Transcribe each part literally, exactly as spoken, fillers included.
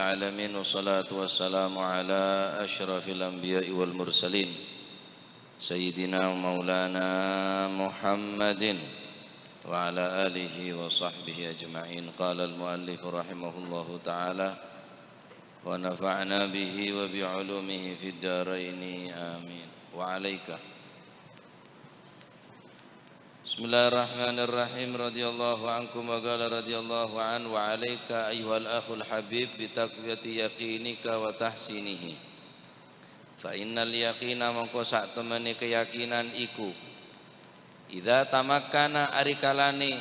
العالمين، والصلاة والسلام على أشرف الأنبياء والمرسلين، سيدنا ومولانا محمد وعلى آله وصحبه أجمعين. قال المؤلف رحمه الله تعالى: ونفعنا به وبعلومه في الدارين، آمين. وعليك. بسم الله الرحمن الرحيم. رضي الله عنكم، وقال رضي الله عنه: وعليك أيها الأخ الحبيب بتقوية يقينك وتحصينه. Fa innal yaqina, mongko sa'temene kayakinan iku, idza tamakkana, arikalane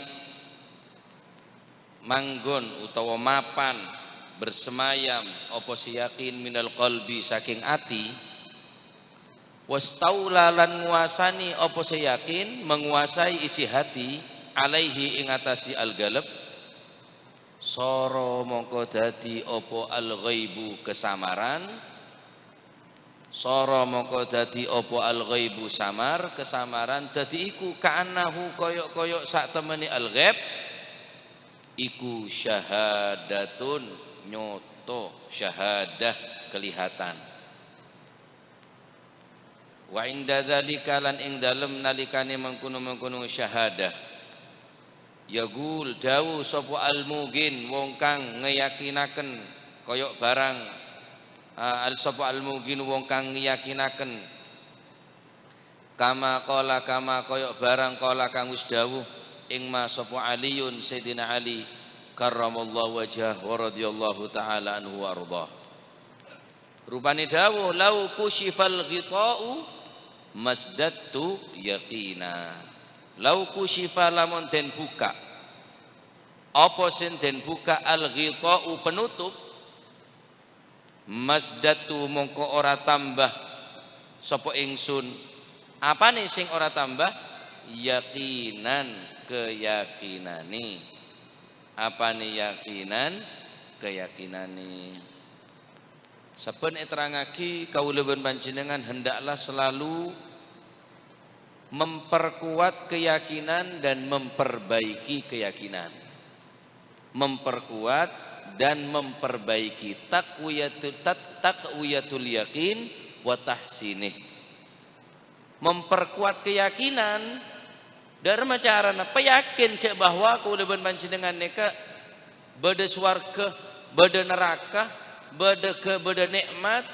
manggon utawa mapan, bersemayam, apa se yakin minal qalbi, saking ati, wastaula, lan nguasani apa se yakin, menguasai isi hati, alaihi, ing atase al-ghalab, sara, mongko dadi apa al-ghaibu, kesamaran, Sara mongko dadi apa al-ghaibu samar, kesamaran dadi iku ka'annahu koyok-koyok sa'temene al-ghaib iku syahadatun, nyoto, syahadah, kelihatan. Wa inda dzalika, lan ing dalem nalikane mengkono-mengkono syahadah, Yaqul, dawuh sapa al-muqin, wong kang ngeyakinaken, koyok barang, a, al-, sapa al-muqin, wong kang ngeyakinaken, kama qala, kama koyok barang qala kang wis dawuh, ing ma sapa Aliun, Sayyidina Ali, karramallahu wajhah wa radhiyallahu ta'ala anhu wa ardhah. Rupane dawuh, "Lau kusyifal ghita'u masdattu yaqina." Lau kusyifa, lamun den buka. Apa sing den buka, al-ghita'u, penutup, masdattu, mongko ora tambah sapa ingsun. Apane sing ora tambah? Yaqinan, keyakinane. Apane yaqinan? Keyakinane. Sabbhân eterrangngagi, kaulâ bân panjhennengngan hendaklah selalu memperkuat keyakinan dan memperbaiki keyakinan. Memperkuat dan memperbaiki, taqwiyatul, tat-, taqwiyatul yakin wa tahsinih. Memperkuat keyakinan, dâ'remma carana, payakin jhâ' bahwa kaulâ bân panjhennengngan nèka bâdâ sowarghâ, bâdâ naraka, bâdâ ke-, bâdâ nè'mat,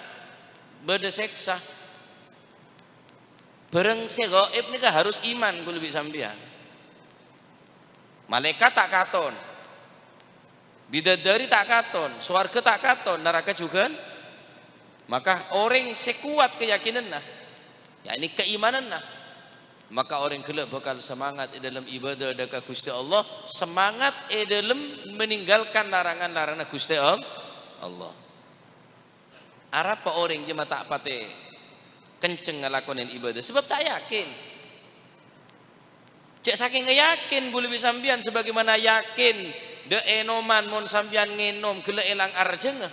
bâdâ sèksa. Bhârâng sè ghaib nèka harus iman kaulâ bi' sampèyan. Malaèkat ta' katon. Bidadari ta' katon, sowarghâ ta' katon, naraka jhughân. Maka orèng sè kowat keyakinanna, yakni keimananna, maka orèng ghellâ' bhâkal semangat è dâlem ibadah dâ' ka Ghustè Allah, semangat è dâlem meninggalkan larangan-laranganna Ghustè Al-, Allah. Arapa orèng jhâ' ma' ta' patè kenceng ngalakonè ibadah? Sabâb ta' yakin. Jhâ' sakèng yakin, kaulâ bi' sampèyan sabagaimana yakin dâ' ènoman mon sampèyan ngènom ghellâ' èlang arjhângnga.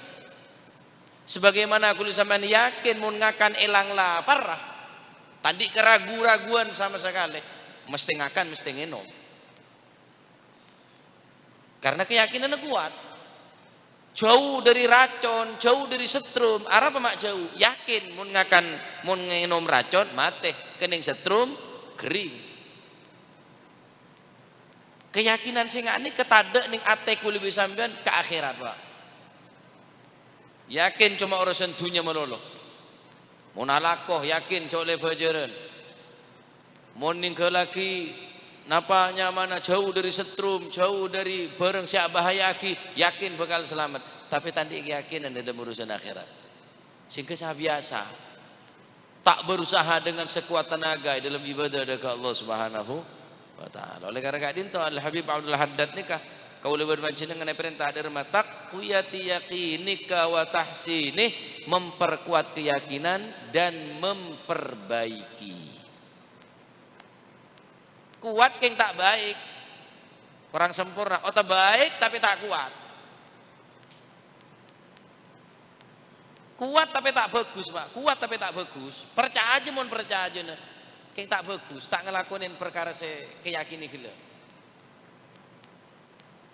Sabagaimana kaulâ sampèyan yakin mon ngakan èlang laparra. Ta' andi' karagu-raguan sama sakalè. Mestè ngakan, mestè ngènom. Karena keyakinanna kowat. Jhâu dâri racon, jhâu dâri setrum, arapa ma' jhâu? Yakin mon ngakan, mon ngènom racon, matè. Kennèng setrum, ghering. Keyakinan sè nga' nèka tadâ' nèng atè kaulâ bi' sampèyan ka akhèrat, Pak. Yakin coma urusan dhunnya malolo. Mon alako, yakin sè ollè bhâjârân. Mon nèngghâllaghi napa nyamana jhâu dâri setrum, jhâu dâri bhârâng sè abhâhajâ'aghi, yakin bhâkal salamet. Tapè ta' andi' keyakinan dâlem urusan akhèrat. Sehingga sabiyasa ta' berusaha dengan sekuat tenaga è dâlem ibadah dâ' ka Allah Subhanahu wa Ta'ala. Oleh karena ka'dinto Al-Habib Abdul Haddad nèka, kaulâ bân panjhennengngan èparènta dâ'remma taqwiyati yaqinika wa tahsinih, memperkuat keyakinan dan memperbaiki. Kowat kèng ta' baik. Korang samporna. Otabâ baik, tapè ta' kowat. Kowat tapè ta' bhâghus, Pak. Kowat tapè ta' bhâghus. Parcajâ mon parcajâna kèng ta' bhâghus, ta' ngalakonè parkara sè kayakinè ghellâ'.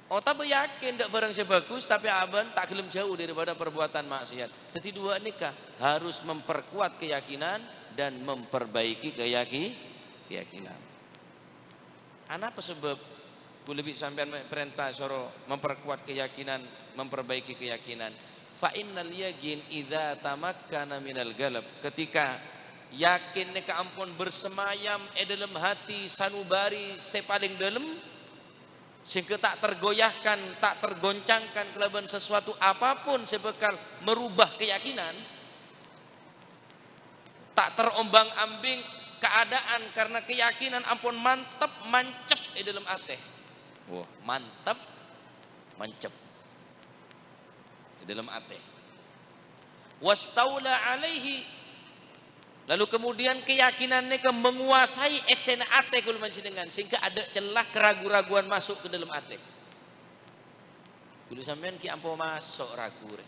Otabâ yakin dâ' bhârâng sè bhâghus, tapè abân ta' ghellem jhâu daripada perbuatan maksiat. Dhâddhi, duwâ' nèka harus memperkuat keyakinan dan memperbaiki keyaki-, keyakinan. Anapa sabâb kaulâ bi' sampèyan mè' parènta soro memperkuat keyakinan, memperbaiki keyakinan? "Fa innal yaqin idza tamakkana minal ghalab." Ketika yakin nèka ampon bersemayam è dâlem hati sanubari sè palèng dâlem, sehingga ta' tergoyahkan, ta' tergoncangkan kalabân sesuatu apapun sè bhâkal merubah keyakinan, ta' terombang-ambing keadaan karena keyakinan ampon mantep, mancep è dâlem atè. Wah, mantep, mancep è dâlem atè. "Wastaula alaihi." Lalu kemudian keyakinan nèka menguasai èssèna atè kaulâ panjhennengngan, sehingga adâ' cella keragu-raguan maso' ka dâlem atè. Kaulâ sampèyan ghi' ampo maso' ragu, rè.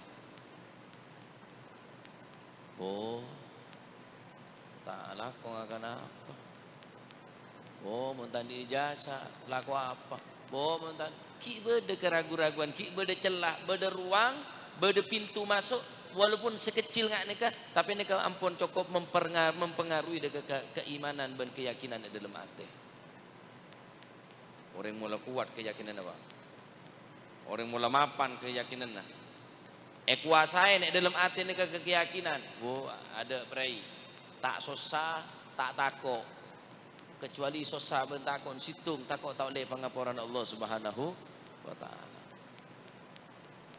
Oh, ta' lako ngakan apa? Oh, mon ta' andi' ijazah, lako apa? Oh, mon ta', ghi' bâdâ keragu-raguan, ghi' bâdâ cella, bâdâ ruang, bâdâ pintu maso', walaupun sekecil nga' nèka, tapè nèka ampon cokop mempenga-, mempengaruhi dâ' ka, ka, keimanan bân keyakinan è dâlem atè. Orèng mola kowat keyakinanna, Pak. Orèng mola mapan keyakinanna. Èkowasaè nè' dâlem atè nèka ka keyakinan. Wo, adâ' prèi. Ta' sossa, ta' tako'. Kecuali sossa bân tako' sèttong, tako' ta' ollè pangaporana Allah Subhanahu wa Ta'ala.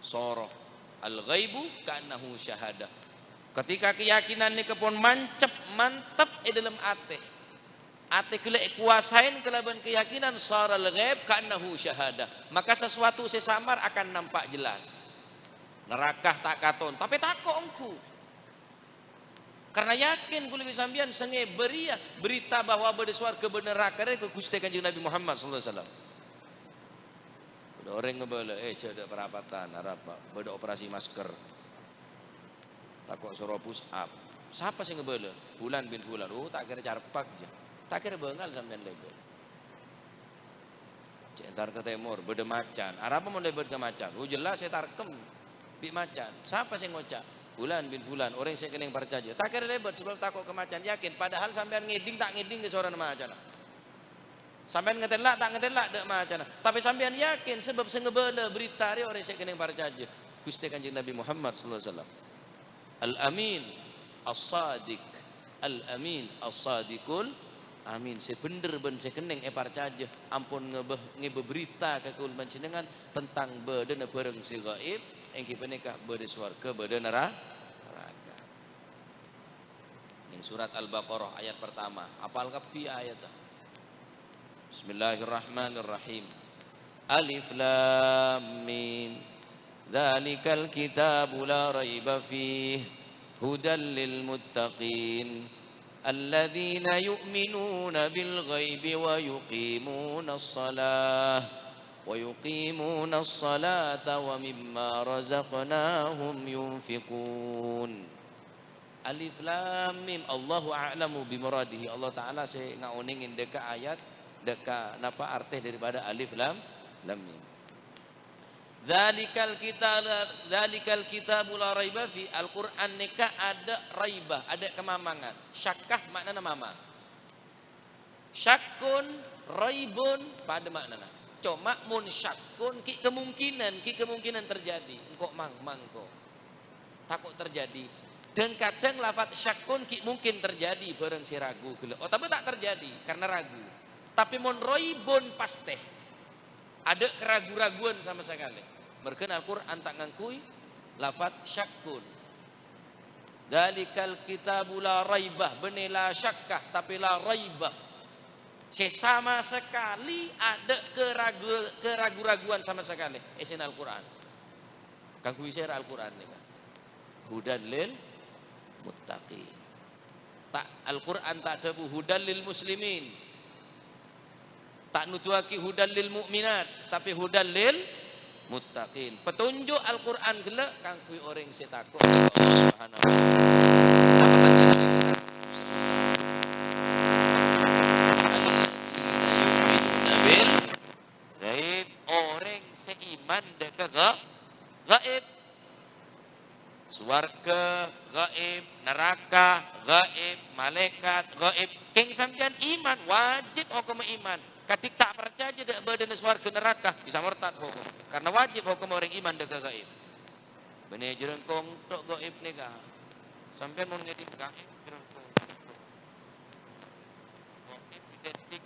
Soro, "Al-ghaibu ka'annahu syahadah." Ketika keyakinan nèka pon mancep, mantep è dâlem atè. Atè ghellâ' èkowasaè kalabân keyakinan, "Saral ghaib ka'annahu syahadah." Maka sesuatu sè samar akan nampak jelas. Neraka ta' katon, tapè tako' ongghu. Karena yakin kaulâ bi' sampèyan sè ngèbâ rèya berita bahwa bâdâ sowarghâ bân neraka rèya ka Ghustè Kanjeng Nabi Muhammad sallallahu alaihi wasallam. Bâdâ orèng ngabâlâ, "Eh, jhâ' dâ' parapatan, arapa bâdâ operasi masker. Tako' soro push up." Sapa sè ngabâlâ? "Fulan bin Fulan." Oh, ta' kèra carpak, jâ. Ta' kèra bângal sampèyan lèbât. Cè' entar ka tèmor, bâdâ macan. Arapa mon lèbât ka macan? Oh, jelas ètarkem bi' macan. Sapa sè ngoca'? Fulan bin Fulan, orèng sè kennèng parcajâ. Ta' kèra lèbât sabâb tako' ka macan, yakin. Padahal sampèyan ngèdhing ta' ngèdhing ka sorana macana. Sampèyan ngatèla' ta' ngatèla' dâ' macana. Tapè sampèyan yakin sabâb sè ngabâlâ berita rèya orèng sè kennèng parcajâ. Ghustè Kanjeng Nabi Muhammad sallallahu alaihi wasallam. Al-Amin, As-Sadiq. Al-Amin, As-Sadiqul Amin. Sè bhendher bân sè kennèng èparcajâ, ampon ngabâ-, ngèbâ berita ka kaulâ panjhennengngan tentang bâdâna bhârâng sè ghaib, èngghi panèka bâdâ sowarghâ, bâdâ nera-, neraka. Neng surat Al-Baqarah ayat pertama. Apal kabbhi ayatta? Bismillahirrahmanirrahim. Alif Lam Mim. Dzalikal kitabu la raiba fih. Hudal lil muttaqin. Alladzina yu'minuna bil ghaibi wa yuqimunas shalah. Wa yuqimunas shalata wa mimma razaqnahum yunfiqun. Alif Lam Mim, Allahu a'lamu bimuradihi. Allah Ta'ala sè ngaonèngè dâ' ka ayat, dâ' ka napa artè daripada Alif Lam, Lam Mim. Dzalikal kita-, dzalikal kitabu la raiba fi, Al-Qur'an nèka adâ' raibah, adâ' kamamangan. Syakkah ma'nana mamang. Syakkun, raibun, padâ ma'nana. Coma mon syakkun, ghi' kemungkinan, ghi' kemungkinan terjadi. Engko' mang-, mangko. Tako' terjadi. Dan kadang lafat syakkun ghi' mungkin terjadi bhârâng sè ragu ghellâ'. Otabâ ta' terjadi karena ragu. Tapè mon raibun pastè. Adâ' keragu-raguan sama sakalè. Merghâna Al-Qur'an ta' ngangghuy lafat syakkun. Dzalikal kitabu la raibah, bânnè la syakka, tapè la raibah. Sè sama sakalè adâ' keragu-, keragu-raguan sama sakalè, èssèna Al-Qur'an. Kaangghuy sèra Al-Qur'an nèka? Hudan lil muttaqin. Ta', Al-Qur'an ta' dhâbu hudan lil muslimin. Ta' nuduwaghi hudan lil mu'minat, tapè hudan lil muttaqin. Petunjuk Al-Qur'an ghellâ' kaangghuy orèng sè tako' ka Allah Subhanahu wa Ta'ala. Napa tandhâna? Alladzina yu'minuna bil ghaib, orèng sè Sowarghâ ghaib, naraka ghaib, malaèkat ghaib. Kèng sampèyan iman, wajib hokomma iman. Kadhi ta' parcajâ dâ' bâdâna sowarghâ naraka, bisa mortad hokom. Karna wajib hokomma orèng iman dâ' ka ghaib. Bânnè jârângkong tok ghaib nèka. Sampèyan mon ngèdhing ghaib jârângkong. Ghaib identik.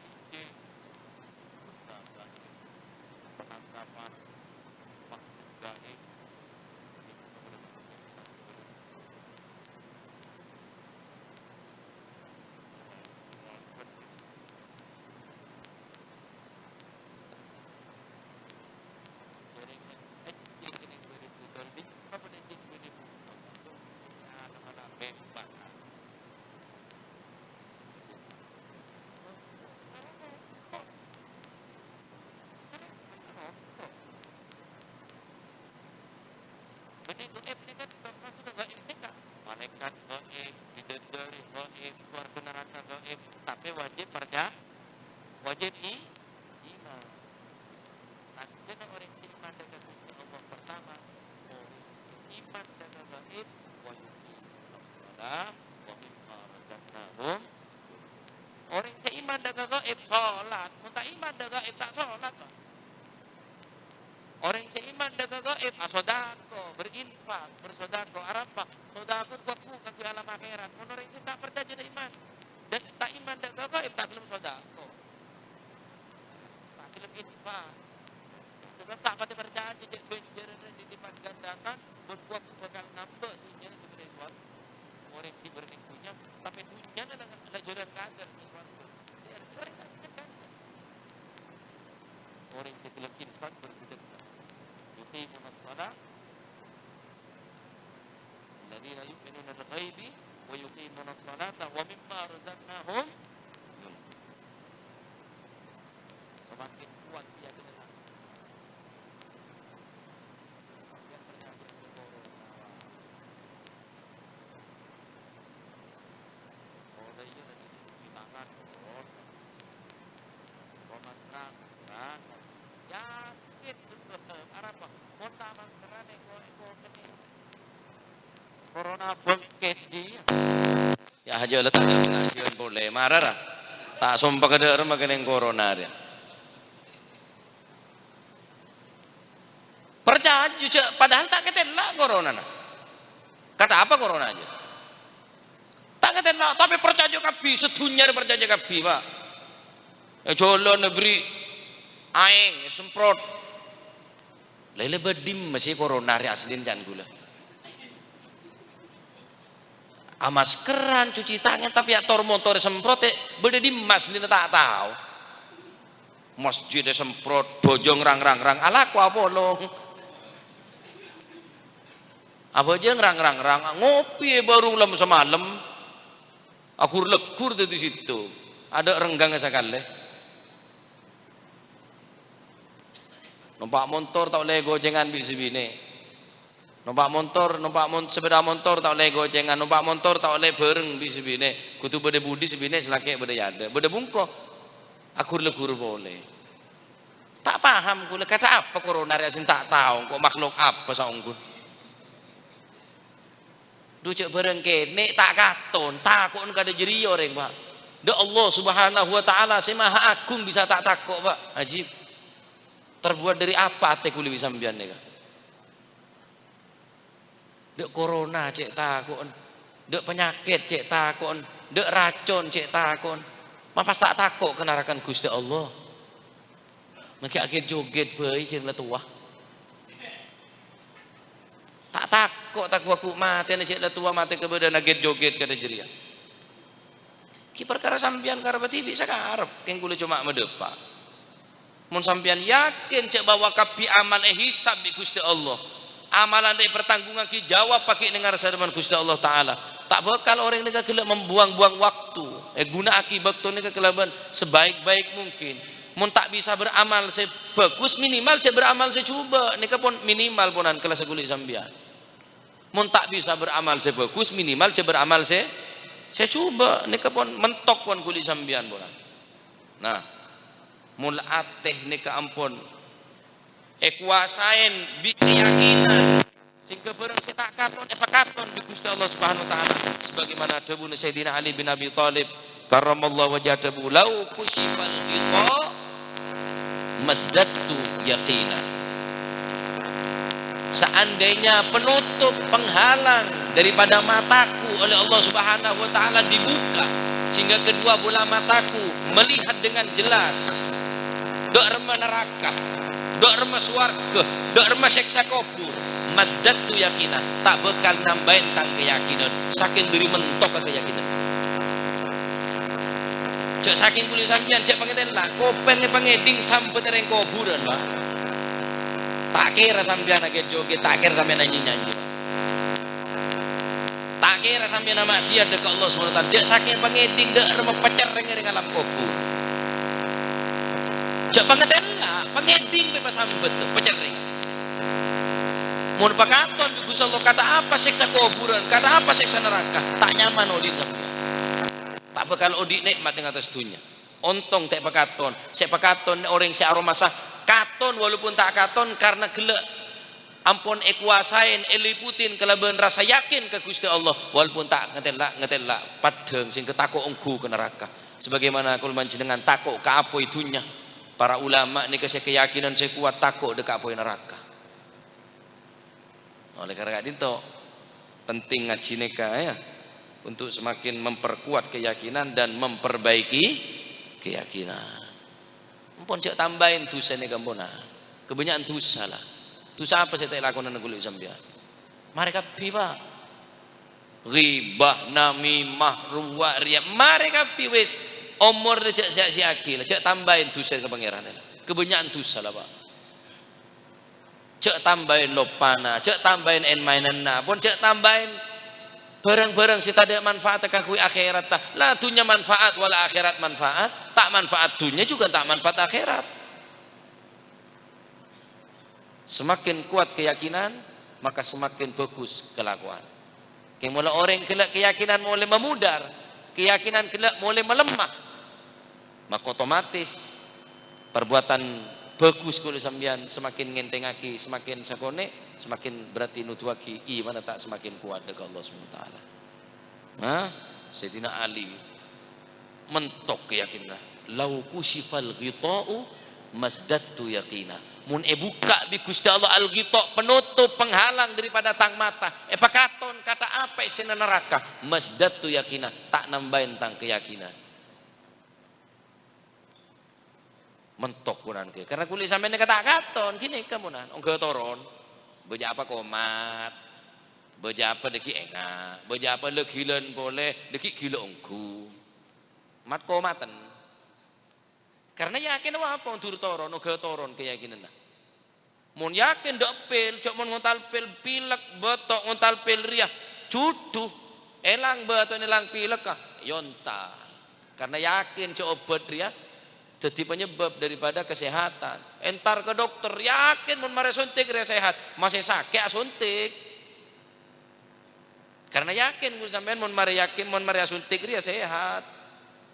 Penangkapan makhluk gaib. Bânnè ghaib nèka, maksudnya ghaib nèka, malaèkat ghaib, bidadari ghaib, sowarghâ naraka ghaib, tapè wajib parca-, wajib i-, iman. Artèna orèng sè iman dâ' ka Ghustè Allah, pertama, orèng sè iman dâ' ka ghaib, wa yuqimus shalah, wa mimma razaqnahum. Orèng sè iman dâ' ka ghaib, sholat. Mon ta' iman dâ' ka ghaib, ta' sholat, Pak. Orèng sè iman dâ' ka ghaib, asodako, berinfak, bersodako. Arapa? Sodako ghu-, ghu-, kaangghuy alam akhèrat. Mon orèng sè ta' parcajâ dâ' iman, dâ-, ta' iman dâ' ka ghaib, ta' ghellem sodako. Ta' ghellem infak. Sabâb ta' patè parcajâ jhâ' ghânjhârânna dilipatgandhâkan, bân ghu-, bhâkal nambâ' dhunnyana dâ' ka sowarghâ. Orèng sè bârâ' neng dhunnya, tapè dhunnyana la, la jhâlân kajhâr ka sowarghâ. Orèng sè ghellem infak, bersedekah. Yuqimunas shalah. Alladzina yu'minuna bil ghaibi wa yuqimunas shalata wa mimma razaqnahum yunfiqun. Semakin kuat dia dengan. Sampeyan percajâ ka corona. Corona iyâ tadi cuci tangan, corona. Corona sekarang, sekarang. Yakin, arapa? Mon ta' maskeran, engko', engko' kennèng. Corona bengkes, ji. Yâ, ajâ la ta' ngajiyân polè, mara ra. Ta' sompa ka dâ' remma kennèng corona rèya. Parcajâ jhâ', padahal ta' katella' coronana. Kata apa corona jhâ'? Ta' katella', tapè parcajâ kabbhi, sadhunnya parcajâ kabbhi, Pak. È jhâlân èberri' aèng, èsemprot. Lha, lè bâdâ dimma sè corona rè aslina can ghulâ? Amaskeran, cuci tangan, tapè yâ tor-motor èsemprot, è, bâdâ dimma aslina ta' tao. Masjid èsemprot, bhâjâng rang-rang-rang, alako apolong. Abhâjâng rang-rang-rang, ngopi è bârung lem-, samalem. Aghur-legghur dâddhi sèttong. Adâ' renggangnga sakalè. Nompa' montor ta' ollè gocèngan bi' sè binè'. Nompa' montor, nompa' mon-, sepeda montor ta' ollè gocèngan, nompa' montor ta' ollè bhâreng bi' sè binè'. Kodhu bâdâ budi sè binè', sè lakè' bâdâ è adâ'. Bâdâ bungko. Aghur-legghur polè. Ta' paham ghulâ, kata apa corona rèya sè ta' tao, engko' makhluk apa saongghuna. Dhu, jhâ' bhâreng kènè' ta' katon, tako'en ka dâ' jârèya orèng, Pak. Dâ' Allah Subhanahu wa Ta'ala sè Maha Agung bisa ta' tako', Pak. Ajib. Terbuat dari apa atè ghulâ bi' sampèyan nèka? Dâ' corona cè' tako'en, dâ' panyakèt cè' tako'en, dâ' racon cè' tako'en. Ma' pas ta' tako' ka narakana Ghustè Allah. Mangkè aghit-joghet bhâi jhâ' la towa. Ta' tako' ta' ghu-, ghu-, matèna jhâ' la towa matè kabâdâ'ân aghit-joghet kadâ' jârèya. Ghi' parkara sampèyan karep dhibi' sakarep, kèng ghulâ coma madâpa'. Mon sampèyan yakin jhâ' bahwa kabbhi amal èhisab bi' Ghustè Allah, amalan rè èpartanggungngangghi jawab paghi' neng ngarsana Ghustè Allah Ta'ala, ta' bhâkal orèng nèka ghellâ' membuang-buang waktu, èghuna'aghi bâkto nèka kalabân sebaik-baik mungkin. Mon ta' bisa beramal sè bhâghus, minimal jhâ' beramal sè jhubâ', nèka pon minimal ponan kala saghuli sampèyan. Mon ta' bisa beramal sè bhâghus, minimal jhâ' beramal sè, sè jhubâ'. Nèka pon mentok pon ghuli sampèyan, pon. Nah, mon la atè nèka ampon èkowasaè bi' keyakinan, Sehingga barang sè ta' katon, èpakaton bi' Ghustè Allah Subhanahu wa Ta'ala. Sebagaimana dhâbuna Sayyidina Ali bin Abi Thalib, karramallahu wajhahu, "Lau kusyifal ghita masdattu yaqina." Seandainya penutup penghalang daripada mataku oleh Allah Subhanahu wa Ta'ala dibuka, sehingga kedua bola mataku melihat dengan jelas, dâ' remma naraka, dâ' remma sowarghâ, dâ' remma sèksa kobhur, masdattu yaqina, ta' bhâkal nambâi tang kayakinan, sakèng dhâri mentoka kayakinan. Jhâ' sakèng kulâ sampèyan, jhâ' pangètella, kopèng èpangèding sambhât orèng kobhurân, Pak. Ta' kèra sampèyan aghâjhâghât, ta' kèra sampèyan nyanyi-nyanyi, Pak. Ta' kèra sampèyan maksiat dâ' ka Allah Subhanahu wa Ta'ala. Jhâ' sakèng pangèding dâ' remma pacerrèng orèng alam kobhur. Jhâ' pangètella, pangèding bhâi pasambhât, pacerrèng. Mon pakaton bi' Ghustè Allah, kata apa sèksa kobhurân, kata apa sèksa naraka, ta' nyaman odi' sampèyan. Ta' bhâkal odi' nè'mat è attas dhunnya. Ontong ta' pakaton. Sè pakaton orèng sè aromasa katon, walaupun ta' katon karena ghellâ' ampon èkowasaè, èliputin kalabân rasa yakin ka Ghustè Allah, walaupun ta' ngatèlla', ngatèlla' paddhâng sehingga tako' ongghu ka naraka. Sebagaimana kaulâ panjhennengngan tako' ka apoy dhunnya, para ulama nèka sè kayakinan sè kowat tako' dâ' ka apoy naraka. Oleh karena ka'dinto, penting ngajhi nèka, ya, untuk semakin memperkuat keyakinan dan memperbaiki keyakinan. Ampon jhâ' tambâi dhusa nèka, ampon, ah. Kabânnya'an dhusa, la. Dhusa apa sè ta' èlakonana ghulâ sampèyan? Marè kabbhi, Pak. Ghibah, namimah, ruwa', riya', marè kabbhi, wis. Omor jhâ' sia-siaaghi, la. Jhâ' tambâi dhusa ka Pangèran, la. Kabânnya'an dhusa, la, Pak. Jhâ' tambâi loppana, jhâ' tambâi èn-maènanna, pon jhâ' tambâi bhârâng-bhârâng sè tadâ' manfaatta kaangghuy akhèratta. La dhunnya manfaat, wala akhèrat manfaat. Ta' manfaat dhunnya jhughân ta' manfaat akhèrat. Semakin kuat keyakinan, maka semakin bagus kelakuan. Kèng molaè orèng ghellâ' keyakinan molaè mamudar, keyakinan ghellâ' molaè malemma, maka otomatis parbuwâtan bhâghus kaulâ sampèyan semakin ngèntèngngaghi, semakin sakonè', semakin berarti nodhuwâghi imanna ta' semakin kowat dâ' ka Allah Subhanahu wa Ta'ala. Nah, Sayyidina Ali mentok keyakinanna, "Lau kusyifal ghita'u masdattu yaqina." Mon èbukka' bi' Ghustè Allah al-ghita', penutup, penghalang daripada tang mata, èpakaton kata apa sè naraka, masdattu yaqina, ta' nambâi tang keyakinan. Mentok, monan, ghi. Karena kulâ sampèyan nèka ta' katon, ghi nèka, monan. Ongghâ toron. Bâjâ apa komat. Bâjâ apa dâggi' enga'. Bâjâ apa lè ghilân polè, dâggi' ghilâ ongghu. Mat-komaten. Karena yakin apa ondur toron, ongghâ toron keyakinanna. Mon yakin dâ' pil, jhâ' mon ngontal pil pilek, bâto' ngontal pil rèya, jhudhu, èlang bâto', èlang pilekka, èyontal. Karena yakin jhâ' obat rèya dhâddhi penyebab daripada kesehatan. Entar ka dokter, yakin mon marè suntik rèya sehat, masè sakè' asuntik. Karena yakin, ghun sampèyan mon marè yakin, mon marè asuntik rèya sehat.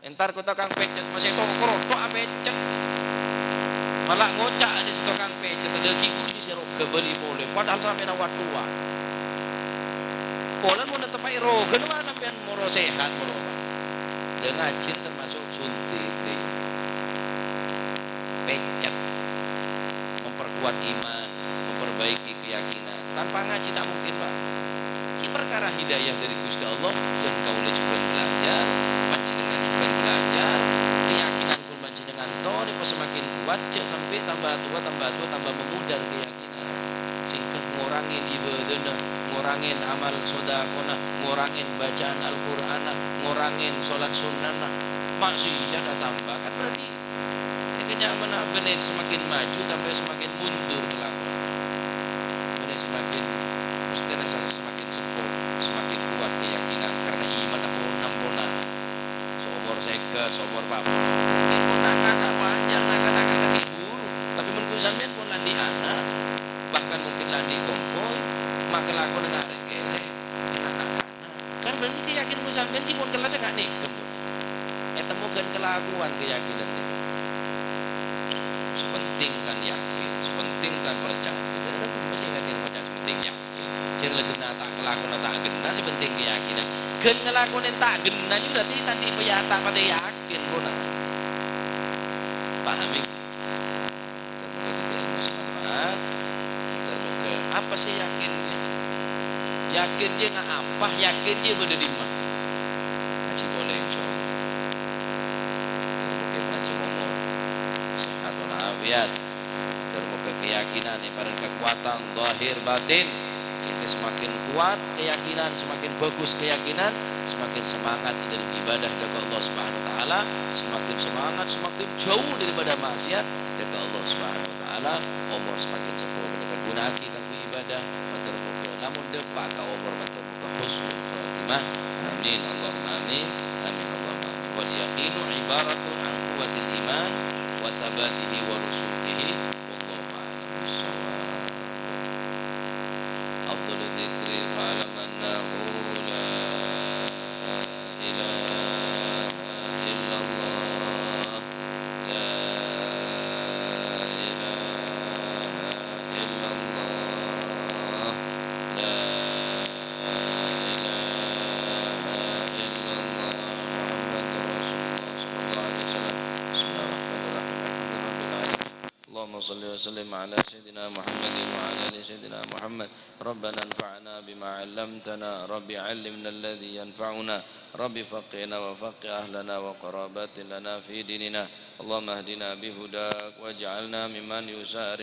Entar ka tokang pècèt, masè to-, korotho apècèt. Mala ngoca' dâ' sè tokang pècèt, "Lagi ghun sè roga bâli polè, padahal sampèyan wattowan." Polana mon neteppa'è rogana, wa, sampèyan moro sehat, moro. Dâ' ngajhi termasuk suntik, dâ'. Pècèt. Memperkuat iman, memperbaiki keyakinan. Tanpa ngajhi ta' mungkin, Pak. Ghi parkara hidayah dâri Ghustè Allah, dân kaulâ jhughân belajar, panjhennengngan jhughân belajar, keyakinan pon panjhennengngan torè pas semakin kuat, jhâ' sampè' tamba towa, tamba towa, tamba mamudar keyakinan. Sehingga ngorangè ibadana, ngorangè amal sodakona, ngorangè bacaan Al-Qur'anna, ngorangè sholat sunnahna, maksiat atamba, kan berarti Nèka nyamana bânnè semakin maju, tambâ semakin mundur kelakuan. Bânnè semakin, maksudnya rasa semakin seppo, semakin kuat keyakinan karena iman aku namponan. Seumur sèket, seumur papat. Nèko na'-kana' wajar, na'-kana' karena ghi' buru. Tapi mon ku sampèyan pon la andi' ana', bahkan mungkin la andi' kompoy, maka lakona ngarè' kèrè, kena na'-kana'. Kan berarti keyakinan sampèyan ghi' pon kellas nga' nèko. Ètemmo ghân kelakuan keyakinan nèko. Sè penting kan yakin, sè penting kan percaya. Kita kan mesti yakin percaya, sè penting yakin. ta' kalakona ta' ghenna, sè penting keyakinan. Ghân ngalakone ta' ghenna, berarti ta' andi' paya-, ta' pate yakin, pona. Paham, ya? Muga-muga dhâddhi ilmu sè manfaat. Muga-muga apa sè yakin, ya? Yakin, ya, nga-, apa? Yakin, ya, bâdâ dimma? Ngaji polè, insyaallah. Muga-muga panjhâng omor, sehat walafiat. Muga-muga keyakinan èparèng kakowadhân zahir batin, sehingga semakin kuat keyakinan, semakin bagus keyakinan, semakin semangat è dâlem ibadah dâ' ka Allah Subhanahu wa Ta'ala, semakin semangat, semakin jauh daripada maksiat dâ' ka Allah Subhanahu wa Ta'ala, omor semakin seppo kita ghuna'aghi kaangghuy ibadah, mator moghâ lamon dâpa' ka omor, mator moghâ husnul khatimah. Amin, Allahumma amin. Amin, Allahumma amin. Wal yaqinu ibaratun an quwwatil iman wa thabatihi wa rusukhihi. Wallahu a'lam bissawab. Afdhalu dzikri fa'lam annahu la ilaha illallah. La ilaha illallah. La ilaha illallah. Muhammadur Rasulullah sallallahu alaihi wasallam. Bismillahirrahmanirrahim. Alhamdulillahirabbil alamin. اللهم صل وسلم على سيدنا محمد وعلى آل سيدنا محمد. ربنا انفعنا بما علمتنا، رب علمنا الذي ينفعنا، رب فقهنا وفقه أهلنا وقرابات لنا في ديننا. اللهم اهدنا بهداك واجعلنا ممن يسارع